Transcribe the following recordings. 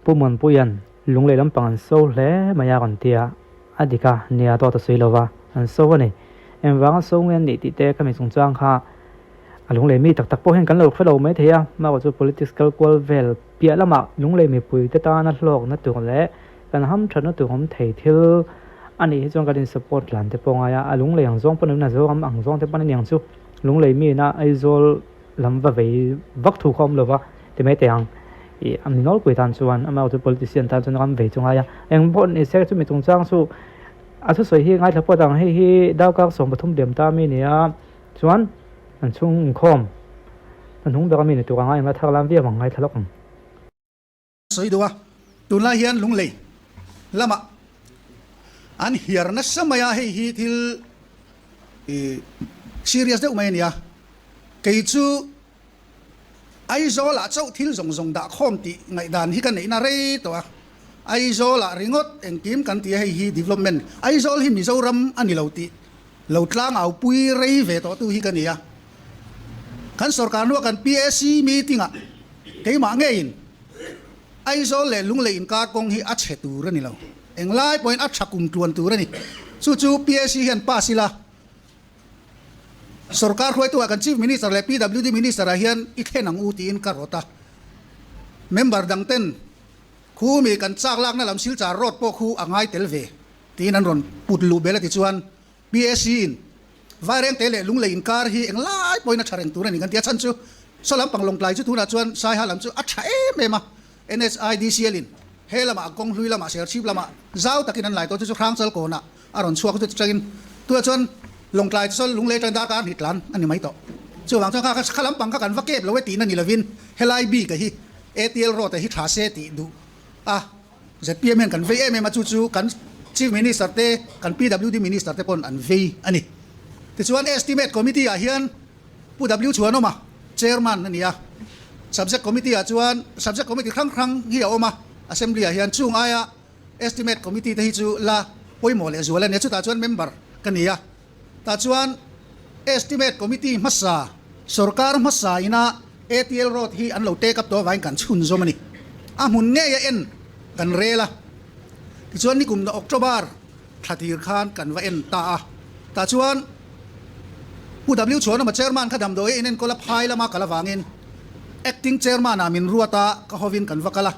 Pu Muanpuia'n Lunglei lampang an so hle mai a rawn ti a, a dik a, nia dawt a sawi lo va, an so a ni. Engvanga so nge an nih tih te khami chungchang kha a lunglei mi tak tak pawh hian kan lo hre lo mai thei a, amaherawhchu chu politics kal kual vel piah lamah lunglei mipui te tana hlawkna tur leh kan hamthatna tur awm thei thil a nih hi chuan kan in support tlan te pawh a ngai a, a lunglei ang zawng pawn a Zoram ang zawng te pawn a ni ang chu lunglei mi ina Aizawl lam va vei vak thu kha awm lo va ti mai teh ang ih a mi nawlpui tan chuan amaherawhchu politician tan chuan ram vei chu ngai a eng pawh ni se chumi chungchang chu a thusawi hi ngaithla pawt ang hei hi darkar 13 liam ta mi nia chuan an chhung inkhawm a hnung ber ami ni tur anga engla thar lam viau ang ngaithla lawk ang. Sawi duh a, tunlai hian Lunglei lamah an hiar nasa mai a, hei hi thil serious deuh mai a ni a, kei chu Aizawl ah chauh thil zawng zawng dah khawm tih ngaihdan hi ka neihna rei tawh a, Aizawl ah ringawt engkim kan ti a, hei hi development, Aizawl hi Mizoram a ni lo tih lo tlangau pui rei ve tawh tu hi ka ni a, kan sorkar hnua kan PAC meeting ah keimah ngeiin Aizawl leh Lunglei inkar kawng hi a chhe tur a ni lo, englai pawhin a tha kum tluan tur a ni. Chu chu PAC hian pass ila, sorkar hruaitu ah kan Chief Minister leh PWD Minister ah hian i thlen ang u tiin ka rawt a, member dang ten khu mi kan chak lakna lam Silchar road pawh khu a ngai tel ve tiin an rawn put luh bel a ti chuan PAC in Vairengte leh Lunglei inkar hi englai pawhin a tha reng tur a ni kan ti a, chhan chu saw lampang Lawngtlai chu tunah chuan Saiha lam chu a tha em em a, NHIDCL in he lamah kawng hlui lamah Serchhip lamah zau takin an lai tawh chu chu Hrangchal kawnah a rawn chhuak chu chutangin tunah chuan Lawngtlai chu saw Lunglei atangin darkar hnih tlan a ni mai tawh. Chuvang chuan kha kha lampang kha kan va kep lo e tihna ni lovin helai bik a hi ATL road a hi tha se tih duh a. Zpm hian kan vei em em a, chu chu kan Chief Minister te, kan PWD Minister te pawn an vei a ni. Tichuan Estimate Committee ah hian Pu W Chhuanawma Chairman a ni a, Subject Committee ah chuan Subject Committee hrang hrang hi a awm a, Assembly ah hian chung aia Estimate Committee te hi chu la pawimawh leh zual a ni a, chutah chuan member ka ni a. Tah chuan Estimate Committee hmasa, sorkar hmasa ina ATL Road hi an lo take up tawh avangin kan chhunzawm a ni. A hmun ngei a en kan rel a. Tichuan nikum na October thla tir khan kan va en ta a. Tah chuan Pu W Chhuanawma Chairman kha damdawi a inenkawl a phai lama kal avangin Acting Chairman ah min ruat a, ka hovin kan va kal a.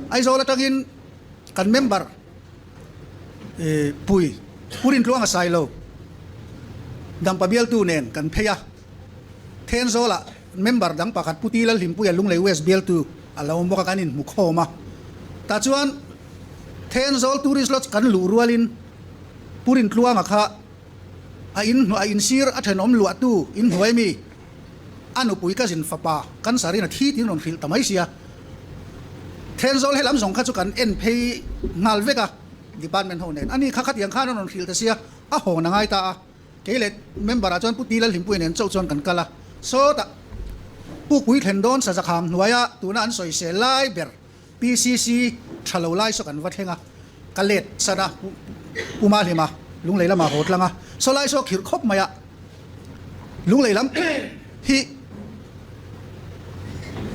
Aizawl atangin kan member Pui, Pu Rintluanga Sailo, Dampa bialtu nen kan phei a, Thenzawlah member dang pakhat Pu Ti Lalhlimpuia Lunglei West bialtu a lo awm bawk a, kan inhmu khawm a. Tah chuan Thenzawl Tourist Lodge kan luh rualin Pu Rintluanga kha a in a insir a thenawm luahtu inhnuai mi a nupui cousin fapa cancer in a thi tiin rawn hrilh ta mai sia. Thenzawl helam zawng kha chu kan en phei nghal vek a, department ho nen. Ani kha khatiang khan a rawn hrilh ta sia, a hawn a ngai ta a. Kei leh member ah chuan Pu Ti Lalhlimpuia nen chauh chuan kan kal a. Sawtah Pukpui thlen dawn Sazakham hnuaia tuna an sawisel lai ber PCC tha lo lai saw kan va thleng a, ka let san a, Pu Mahlima Lunglei lamah haw tlang a, saw lai saw khirh khawp mai a, Lunglei lam hi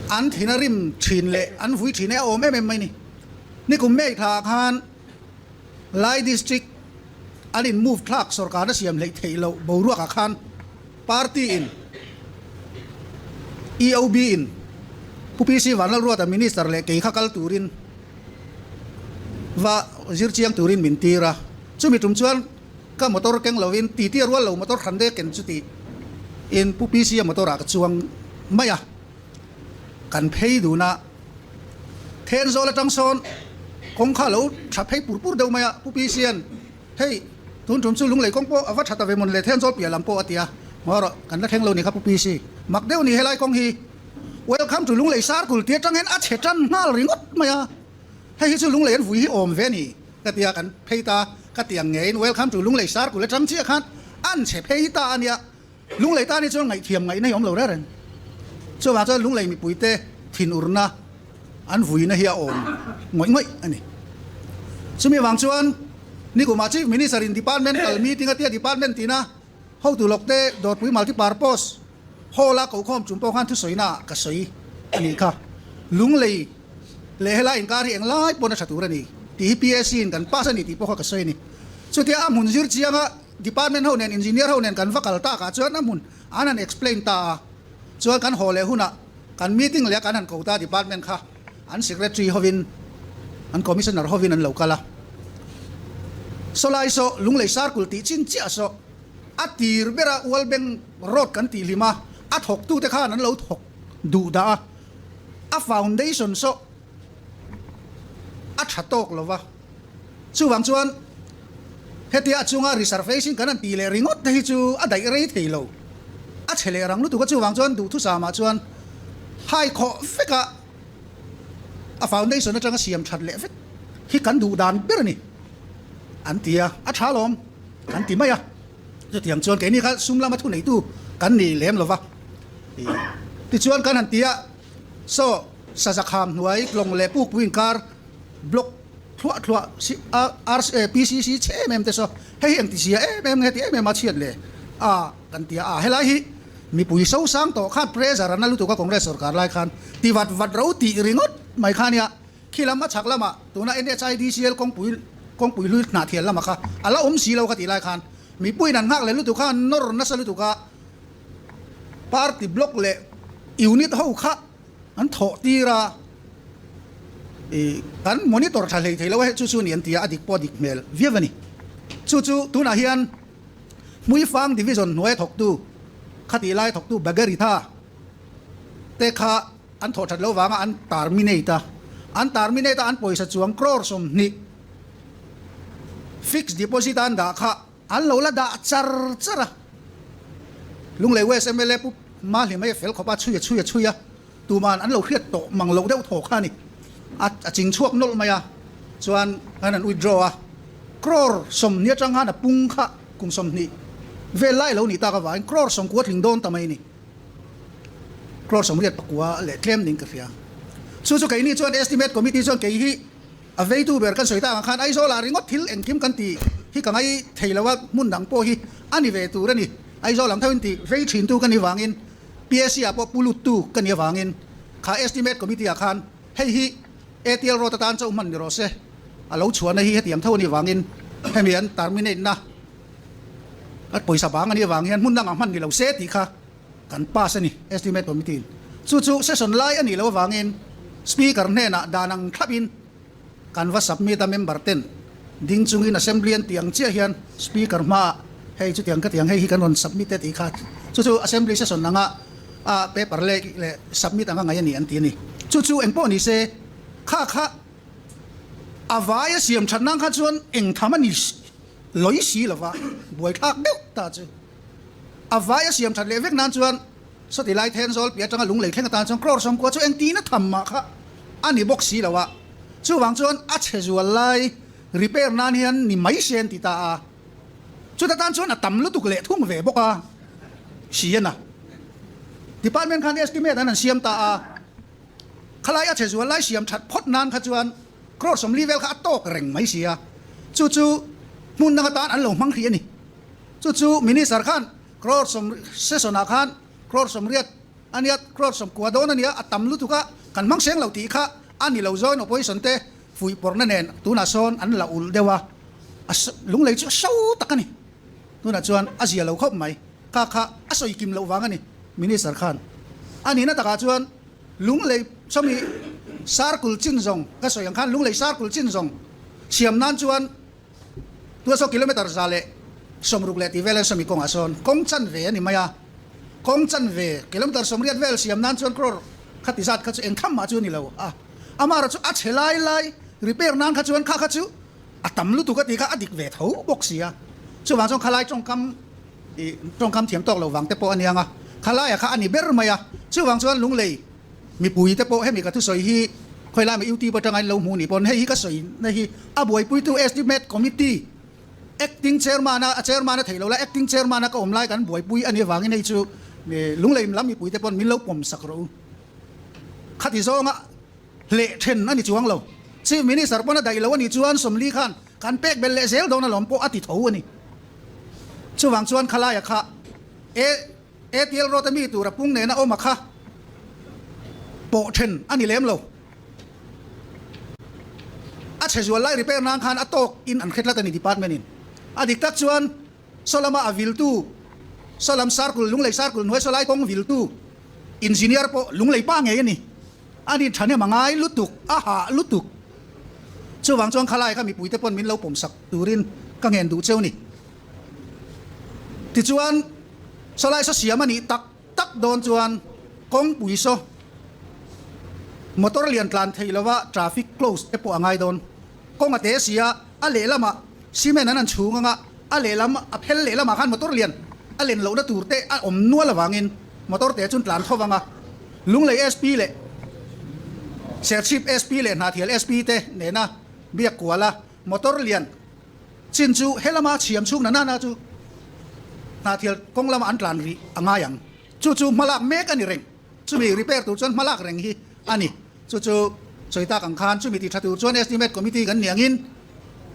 an thin a rim thin leh an vui thin e a awm em em mai ni. Nikum May thla ah khan Lai District an in move thlak sorkar a siam hleih theih loh boruak ah khan Party in EOB in Pu PC Vanlalruata Minister leh kei kha kal turin va zir chiang turin min tir a, chumi tum chuan ka motor keng lovin titi a rual lo motor hran dek ken chuti in Pu PC a motor ah ka chuang mai a, kan phei dun a, Thenzawl atang sawn kawng kha a lo tha phei pur pur deuh mai a, Pu PC an Hei, tun tum chu Lunglei kawng pawh a va tha ta ve mawn le, Thenzawl piah lam pawh a ti a, Ngaw rawh, kan la thleng lo ni kha Pu PC. Mak deuh ni helai kawng hi. Welcome to Lunglei Circle tih atang hian a chhe tan nghal ringawt mai a, hei hi chu Lunglei an vui hi awm ve ni ka ti a, kan phei ta ka ti ang ngeiin Welcome to Lunglei Circle atang chiah khan an chhe phei ta a nia, Lunglei tan hi chuan ngaihthiam ngaihna hi awm lo reng reng. Chuvang chuan Lunglei mipuite thinurna an vuina hi a awm ngawih ngawih a ni. Chumi avang chuan nikumah Chief Minister in Department kal meeting a tia Department tina hotu lawkte Dawrpui Multipurpose Hall a kokhawm chung pawh khan thusawina ah ka sawi a nih kha. Lunglei leh helai inkar hi englai pawn a tha tur a ni tih hi PAC in kan pass a ni tih pawh kha ka sawi a ni. Chutia a hmun zir chianga department ho nen engineer ho nen kan va kal takah chuan a hmun an han explain ta a, chuan kan haw leh hunah kan meeting leh a kan han ko ta department kha an secretary hovin an commissioner hovin an lo kal a. Sawlai saw Lunglei Circle tih chin chiah saw a tir bera Ualbeng road kan tih hlim a, a thawktute khan an lo thawk duh dah a. A foundation saw a tha tawk lo va, chuvang chuan hetia a chunga resurfacing kan han tih leh ringawt te hi chu a daih rei thei lo, a chhe leh rang lutuk a, chuvang chuan duhthusam ah chuan hai khawh vek a a foundation atanga siam that leh vek hi kan duh dan ber a ni an ti a, a tha lawm kan ti mai a. Chutiang chuan keini kha sum lama thuneitu kan ni lem lo va. Tichuan kan han ti a, saw Sazakham hnuai tlawng leh Pukpui inkar block thluah thluah PCC chhe em em te saw hei hi engti zia em em nge ti em em a chhiat le a kan ti a, a helai hi mipui sosang tawh khan pressure a na lutuk a Congress sorkar lai khan ti vat vat ro tih ringawt mai kha nia. Khi lam a chhak lamah tuna NHIDCL kawngpui kawngpui hlui hnahthial lamah kha a la awm si lo ka tih lai khan mipuiin an nghak leh lutuk kha an nawr nasa lutuk a, party block leh unit ho kha an thawh tir a, ih kan monitor tha hlei thei lo a hei chu chu ni an ti a, a dik pawh a dik hmel viau a ni. Chu chu tunah hian Hmuifang Division hnuaia thawktu khatih lai thawktu Bagaritha te kha An thawh that lo vanga an terminate a, an terminate a an pawisa chuang crore 20 fixed deposit a an dah kha an lo la dah char char a. Lunglei West mla Pu Mahli mai a fel khawp a, chhui a chhui a chhui a, tuman an lo hriat tawh mang loh deuh thaw kha a ni. A a ching chhuak nawlh mai a, chuan khan an withdraw a, crore 20 atang khan a pung kha kum 20 vel lai lo nih tak avangin crore 90 tling dawn ta mai a ni. Crore 84 leh tlem ning ka hria. Chu chu keini chuan Estimate Committee chuan kei hi a veitu ber kan sawi tak ang khan Aizawl ah ringawt thil engkim kan tih hi ka ngai thei lo a, hmun dang pawh hi a ni ve tur a ni. Aizawl ang theuhin tih vei thintu ka ni vangin PSC ah pawh pu luttu ka ni avangin kha Estimate Committee ah khan hei hi ATL Road atan chauh hman ni rawh se, a lo chhuahna hi hetiang tho a nih vangin hemi an terminate na A pawisa bang a nih avang hian hmun dangah hman ni lo se tih kha kan pass a ni, Estimate Committee in. Chu chu session lai a nih loh avangin Speaker hnenah dan ang thlapin kan va submit a, member ten ding chungin Assembly an tih ang chiah hian Speaker hmaah hei chutiang ka tiang hei hi kan rawn submit e tih kha chu chu Assembly session anga a paper leh leh submit anga ngaih a ni an ti a ni. Chu chu engpawh ni se kha kha a vai a siam that nan kha chuan engtham a ni Lawi si lova buaithlak deuh ta chu a vai a siam that leh vek nan chuan sawti lai Thenzawl piah atanga lunglei thleng atan chuan crore 90 chu engtin a tham mah kha a ni bawk si lo a, chuvang chuan a chhe zual lai repair nan hian ni mai se an ti ta a, chuta tan chuan a tam lutuk leh thung ve bawk a si a na. Department khan estimate an han siam ta a, khalai a chhe zual lai siam that phawt nan kha chuan Crore 40 vel kha a tawk reng mai si a, chu chu hmun dang atan an lo hmang hrih a ni. Chu chu Minister khan crore sawm session ah khan crore 80 a nia, crore 90 dawn a nia, a tam lutuk a, kan hmang seng lo tih kha a ni lo zawin opposition te fuihpawrhna nen tunah sawn an la ulh deuh a, a lunglei chu a so tak a ni. Tunah chuan a zia lo khawp mai, kha kha a sawi kim loh vang a ni Minister khan. A nihna takah chuan Lunglei sawmi circle chin zawng ka sawi ang khan Lunglei circle chin zawng siam nan chuan tuasaw kilometer 160 leh tih vel sawmi kawngah sawn kawng chanve a ni mai a, kawng chanve kilometer 80 vel siam nan chuan crore khati zat kha chu eng tham mah chu a ni lo a, amaherawh chu a chhe lai lai repair nan kha chuan kha kha chu a tam lutuk a tih kha a dik ve tho bawk si a, chuvang chuan khalai tawngkam I tawngkam thiam tawk lo vang te pawh a niang a, khalaia kha a ni ber mai a, chuvang chuan Lunglei mipui te pawh hemi ka thusawi hi khawilai mai YouTube atanga in lo hmu nih pawn hei hi ka sawi na hi a buaipuitu Estimate Committee Acting Chairman a a Chairman a theih lo lai Acting Chairman a ka awm lai kan buaipui a nih avangin hei chu Lunglei lam mipui te pawn min lo pawm sak rawh u. Khati zawnga hleh then a ni chuang lo. Chief Minister pawn a daih lo a nih chuan 40 khan kan pek belh leh zel dawn alawm pawh a ti tho a ni. Chuvang chuan khalaia kha e ATL road a mi tura pung nena awm a kha pawh then a ni lem lo. A chhe zual lai repair nan khan a tawk in an hre tlat a ni department in. A dik tak chuan saw lama a viltu saw lam circle Lunglei circle hnuai saw lai kawng viltu engineer pawh Lunglei pa ngei a ni. A ni thahnem a ngai lutuk, a hah lutuk. Chuvang chuan khalai kha mipuite pawn min lo pawmsak turin ka ngen duh cheu ni. Tichuan saw lai saw siam a nih tak tak dawn chuan kawngpui saw motor lian tlan theih lova traffic close te pawh a ngai dawn. Kawng a te si a, a lehlamah cement an an chhung anga a lehlam a phel lehlamah khan motor lian a len lohna tur te a awm nual avangin motor te chuan tlan tho vang a. Lunglei SP leh Serchhip SP leh Hnahthial SP te nena biak kual a motor lian chin chu helama chhiam chhung na nana chu Hnahthial kawng lama an tlan rih a ngai ang. Chu chu hmalak mek a ni reng. Chumi repair tur chuan hmalak reng hi a ni. Chu chu sawi tak ang khan chumi ti tha tur chuan Estimate Committee kan ni angin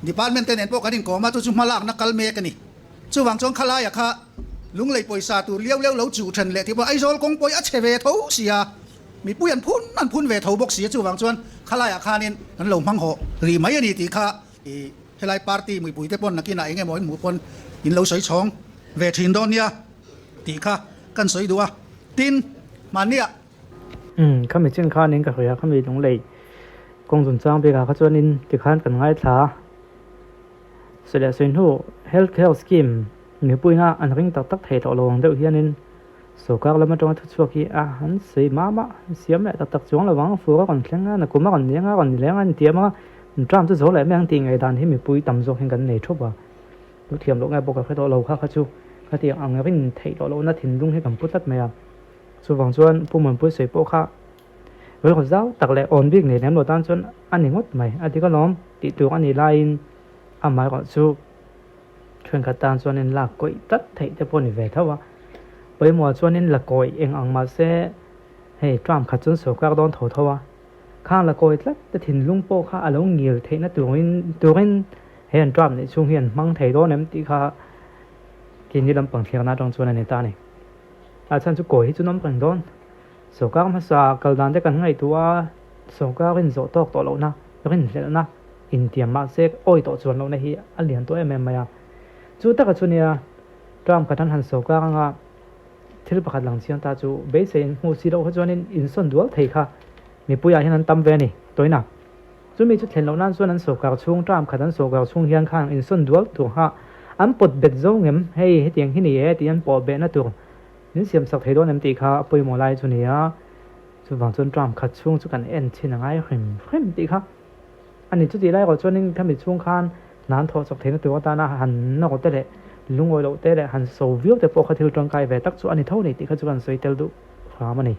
Department te nen pawh kan inkawm a, chu chu hmalakna kal mek a ni. Chuvang chuan khalaia kha Lunglei pawisa tur liau liau lo chuh then leh tih pawh Aizawl kawng pawih a chhe ve tho sia, mipui an phun an phun ve tho bawk sia, chuvang chuan khalaiah khanin kan lo hmang hawh rih mai a ni tih kha i helai party mipui te pawn nakinah eng emaw in hmuh pawn in lo sawi chhawng ve thin dawn nia tih kha kan sawi duh a, tin mahniah. Umm khami chin khanin ka hria khami Lunglei kawng chungchang bikah kha chuanin tikhan kan ngaithla a. Sawi leh sawi hnu Health Care Scheme mipuina an ring tak tak thei tawh lo ang deuh hianin sorkar lam atanga thuchhuak hi a han sawi mah mah an siam leh tak tak chuang lo ang fur a rawn thleng a nakum a rawn ni anga rawn ni leng a an tiam anga an term chu zo leh mai ang tih ngaihdan hi mipui tam zawk hian kan nei thup a lu thiam loh nge bawk ka hre tawh lo kha kha chu khatiang ang rin theih tawh lohna thinlung hi kan pu tlat mai a chuvang chuan Pu Muanpui sawi pawh kha Rilru zau tak leh awn bik nei lem lo tan chuan a ni ngawt mai, a dik alawm tih tur a nih laiin amaherawh chu thenkhat tan chuanin lak kawih tlat theih te pawh a ni ve tho a. Pawimawh chuanin la kawih eng ang mahse hei term khat chuan sorkar dawn tho tho a, khang la kawi tlat te thinlung pawh kha a lo ngil theihna turin turin he an term neih chhung hi an hmang thei dawn em tih kha keini lampang thliarna atang chuan a ni ta a ni. A chhan chu kawi hi chu nawm reng dawn. Sorkar hmasa kal dan te kan ngaihtuah a, sorkar in zawh tawk tawh lohna, rinhlelhna, intiam mahse awi tawh chuan lohna hi a lian tawh em em mai a. Chu taka chu nia, term khat an han sorkar anga thil pakhat lang chiang ta chu beisei in hmuh si loh kha chuanin insawn dual thei kha mipuiah hian an tam ve a ni. Tawina, chumi chu thlen loh nan chuan an sorkar chhung, term khat an sorkar chhung hian khan insawn dual tur kha an pawt bet zo ngem, hei hetiang hi ni e tih an pawh behna tur Min siam sak thei dawn em tih kha a pawimawh lai chu ni a, chuvang chuan term khat chhung chu kan en chhin a ngai hrim hrim tih kha a ni. Chutih lai erawh chuanin khami chhung khan hna an thawh chawk theihna tur atana han nawr te leh lungawi loh te leh han so viau te pawh kha thil tangkai ve tak chu a ni tho a ni tih kha chu kan sawi tel duh hram a ni.